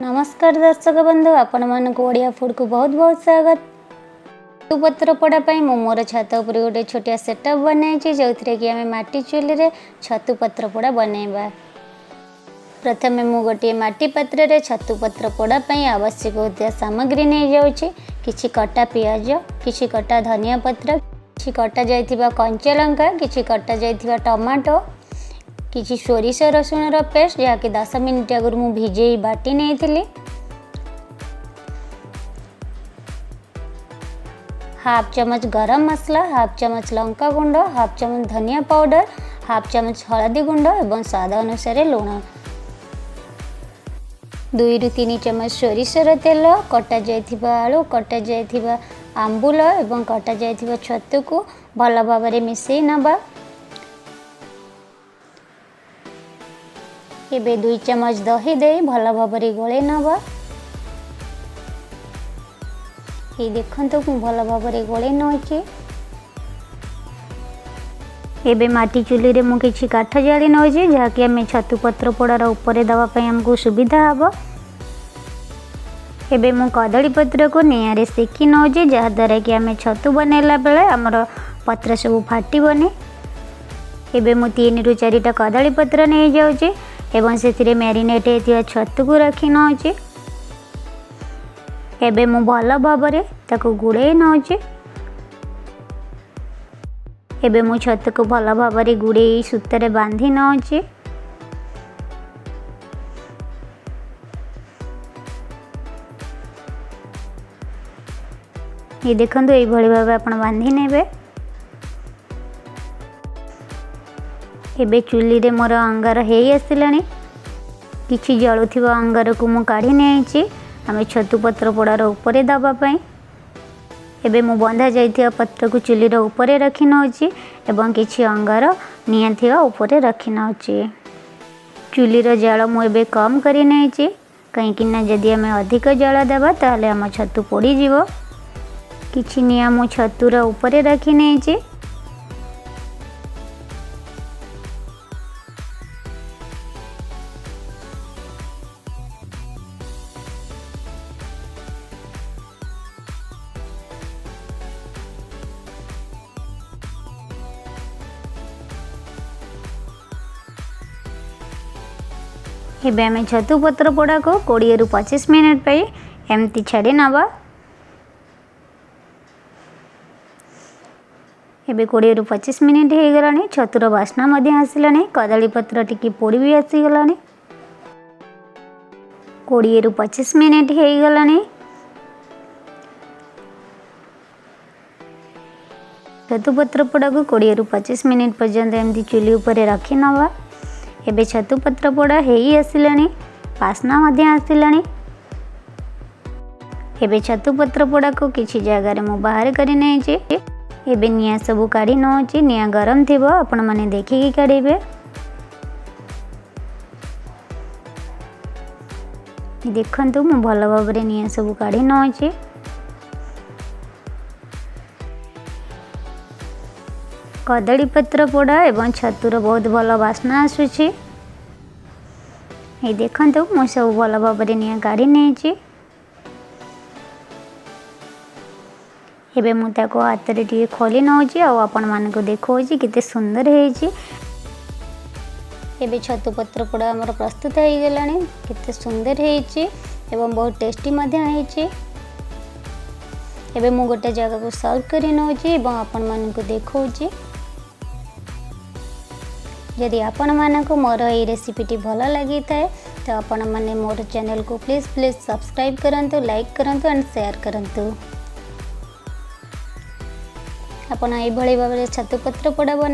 ନମସ୍କାର ଦର୍ଶକ ବନ୍ଧୁ, ଆପଣମାନଙ୍କୁ ଓଡ଼ିଆ ଫୁଡ଼କୁ ବହୁତ ବହୁତ ସ୍ୱାଗତ। ଛତୁ ପତ୍ର ପୋଡ଼ା ପାଇଁ ମୁଁ ମୋର ଛାତ ଉପରେ ଗୋଟେ ଛୋଟିଆ ସେଟଅପ୍ ବନାଇଛି, ଯେଉଁଥିରେ କି ଆମେ ମାଟି ଚୁଲିରେ ଛତୁ ପତ୍ର ପୋଡ଼ା ବନାଇବା। ପ୍ରଥମେ ମୁଁ ଗୋଟିଏ ମାଟି ପାତ୍ରରେ ଛତୁ ପତ୍ର ପୋଡ଼ା ପାଇଁ ଆବଶ୍ୟକ ହେଉଥିବା ସାମଗ୍ରୀ ନେଇଯାଉଛି। କିଛି କଟା ପିଆଜ, କିଛି କଟା ଧନିଆ ପତ୍ର, କିଛି କଟା ଯାଇଥିବା କଞ୍ଚା ଲଙ୍କା, କିଛି କଟା ଯାଇଥିବା ଟମାଟୋ, କିଛି ସୋରିଷ ରସୁଣର ପେଷ୍ଟ, ଯାହାକି 10 ମିନିଟ୍ ଆଗରୁ ମୁଁ ଭିଜେଇ ବାଟି ନେଇଥିଲି, ହାଫ୍ ଚାମଚ ଗରମ ମସଲା, ହାଫ୍ ଚାମଚ ଲଙ୍କା ଗୁଣ୍ଡ, ହାଫ୍ ଚାମଚ ଧନିଆ ପାଉଡ଼ର, ହାଫ୍ ଚାମଚ ହଳଦୀ ଗୁଣ୍ଡ ଏବଂ ସ୍ୱାଦ ଅନୁସାରେ ଲୁଣ, 2ରୁ 3 ଚାମଚ ସୋରିଷର ତେଲ, କଟା ଯାଇଥିବା ଆଳୁ, କଟା ଯାଇଥିବା ଆମ୍ବୁଲ ଏବଂ କଟା ଯାଇଥିବା ଛତୁକୁ ଭଲ ଭାବରେ ମିଶାଇ ନେବା। ଏବେ 2 ଚାମଚ ଦହି ଦେଇ ଭଲ ଭାବରେ ଗୋଳେଇ ନେବା। ଏଇ ଦେଖନ୍ତୁ, ମୁଁ ଭଲ ଭାବରେ ଗୋଳେଇ ନେଉଛି। ଏବେ ମାଟି ଚୁଲିରେ ମୁଁ କିଛି କାଠ ଜାଳି ନେଉଛି, ଯାହାକି ଆମେ ଛତୁ ପତ୍ର ପୋଡ଼ାର ଉପରେ ଦେବା ପାଇଁ ଆମକୁ ସୁବିଧା ହେବ। ଏବେ ମୁଁ କଦଳୀ ପତ୍ରକୁ ନିଆଁରେ ସେକି ନେଉଛି, ଯାହାଦ୍ୱାରା କି ଆମେ ଛତୁ ବନେଇଲା ବେଳେ ଆମର ପତ୍ର ସବୁ ଫାଟିବନି। ଏବେ ମୁଁ 3ରୁ 4ଟା କଦଳୀ ପତ୍ର ନେଇଯାଉଛି ଏବଂ ସେଥିରେ ମ୍ୟାରିନେଟ୍ ହେଇଥିବା ଛତୁକୁ ରଖି ନେଉଛି। ଏବେ ମୁଁ ଭଲ ଭାବରେ ତାକୁ ଗୁଡ଼େଇ ନେଉଛି। ଏବେ ମୁଁ ଛତୁକୁ ଭଲ ଭାବରେ ଗୁଡ଼େଇ ସୂତାରେ ବାନ୍ଧି ନେଉଛି। ଏ ଦେଖନ୍ତୁ, ଏଇଭଳି ଭାବେ ଆପଣ ବାନ୍ଧି ନେବେ। ଏବେ ଚୁଲିରେ ମୋର ଅଙ୍ଗାର ହେଇ ଆସିଲାଣି। କିଛି ଜଳୁଥିବା ଅଙ୍ଗାରକୁ ମୁଁ କାଢ଼ି ନେଇଛି ଆମେ ଛତୁ ପତ୍ର ପୋଡ଼ାର ଉପରେ ଦେବା ପାଇଁ। ଏବେ ମୁଁ ବନ୍ଧା ଯାଇଥିବା ପତ୍ରକୁ ଚୁଲିର ଉପରେ ରଖି ନେଉଛି ଏବଂ କିଛି ଅଙ୍ଗାର ନିଆଁ ଥିବା ଉପରେ ରଖି ନେଉଛି। ଚୁଲିର ଜାଳ ମୁଁ ଏବେ କମ୍ କରି ନେଇଛି, କାହିଁକିନା ଯଦି ଆମେ ଅଧିକ ଜାଳ ଦେବା ତାହେଲେ ଆମ ଛତୁ ପୋଡ଼ିଯିବ। କିଛି ନିଆଁ ମୁଁ ଛତୁର ଉପରେ ରଖି ନେଇଛି। ଏବେ ଆମେ ଛତୁ ପତ୍ର ପୋଡ଼ାକୁ 20ରୁ 25 ମିନିଟ୍ ପାଇଁ ଏମିତି ଛାଡ଼ି ନେବା। ଏବେ 20ରୁ 25 ମିନିଟ୍ ହେଇଗଲାଣି, ଛତୁର ବାସ୍ନା ମଧ୍ୟ ଆସିଲାଣି, କଦଳୀ ପତ୍ର ଟିକେ ପୋଡ଼ି ବି ଆସିଗଲାଣି। 20ରୁ 25 ମିନିଟ୍ ହେଇଗଲାଣି। ଛତୁ ପତ୍ର ପୋଡ଼ାକୁ 20ରୁ 25 ମିନିଟ୍ ପର୍ଯ୍ୟନ୍ତ ଏମିତି ଚୁଲି ଉପରେ ରଖି ନେବା। ଏବେ ଛତୁ ପତ୍ର ପୋଡ଼ା ହେଇ ଆସିଲାଣି, ବାସ୍ନା ମଧ୍ୟ ଆସିଲାଣି। ଏବେ ଛତୁ ପତ୍ର ପୋଡ଼ାକୁ କିଛି ଜାଗାରେ ମୁଁ ବାହାର କରି ନେଇଛି। ଏବେ ନିଆଁ ସବୁ କାଢ଼ି ନେଉଛି। ନିଆଁ ଗରମ ଥିବ, ଆପଣମାନେ ଦେଖିକି କାଢ଼ିବେ। ଦେଖନ୍ତୁ, ମୁଁ ଭଲ ଭାବରେ ନିଆଁ ସବୁ କାଢ଼ି ନେଉଛି। କଦଳୀ ପତ୍ର ପୋଡ଼ା ଏବଂ ଛତୁର ବହୁତ ଭଲ ବାସ୍ନା ଆସୁଛି। ଏଇ ଦେଖନ୍ତୁ, ମୁଁ ସବୁ ଭଲ ଭାବରେ ନିଆଁ କାଢ଼ି ନେଇଛି। ଏବେ ମୁଁ ତାକୁ ହାତରେ ଟିକେ ଖୋଲି ନେଉଛି ଆଉ ଆପଣମାନଙ୍କୁ ଦେଖାଉଛି କେତେ ସୁନ୍ଦର ହେଇଛି। ଏବେ ଛତୁ ପତ୍ର ପୋଡ଼ା ଆମର ପ୍ରସ୍ତୁତ ହେଇଗଲାଣି। କେତେ ସୁନ୍ଦର ହେଇଛି ଏବଂ ବହୁତ ଟେଷ୍ଟି ମଧ୍ୟ ହେଇଛି। ଏବେ ମୁଁ ଗୋଟେ ଜାଗାକୁ ସର୍ଭ କରି ନେଉଛି ଏବଂ ଆପଣମାନଙ୍କୁ ଦେଖାଉଛି। ଯଦି ଆପଣମାନଙ୍କୁ ମୋର ଏଇ ରେସିପିଟି ଭଲ ଲାଗିଥାଏ ତ ଆପଣମାନେ ମୋର ଚ୍ୟାନେଲକୁ ପ୍ଲିଜ୍ ପ୍ଲିଜ୍ ସବସ୍କ୍ରାଇବ୍ କରନ୍ତୁ, ଲାଇକ୍ କରନ୍ତୁ ଆଣ୍ଡ ସେୟାର କରନ୍ତୁ। ଆପଣ ଏଇଭଳି ଭାବରେ ଛତୁ ପତ୍ର ପୋଡ଼ା ବନା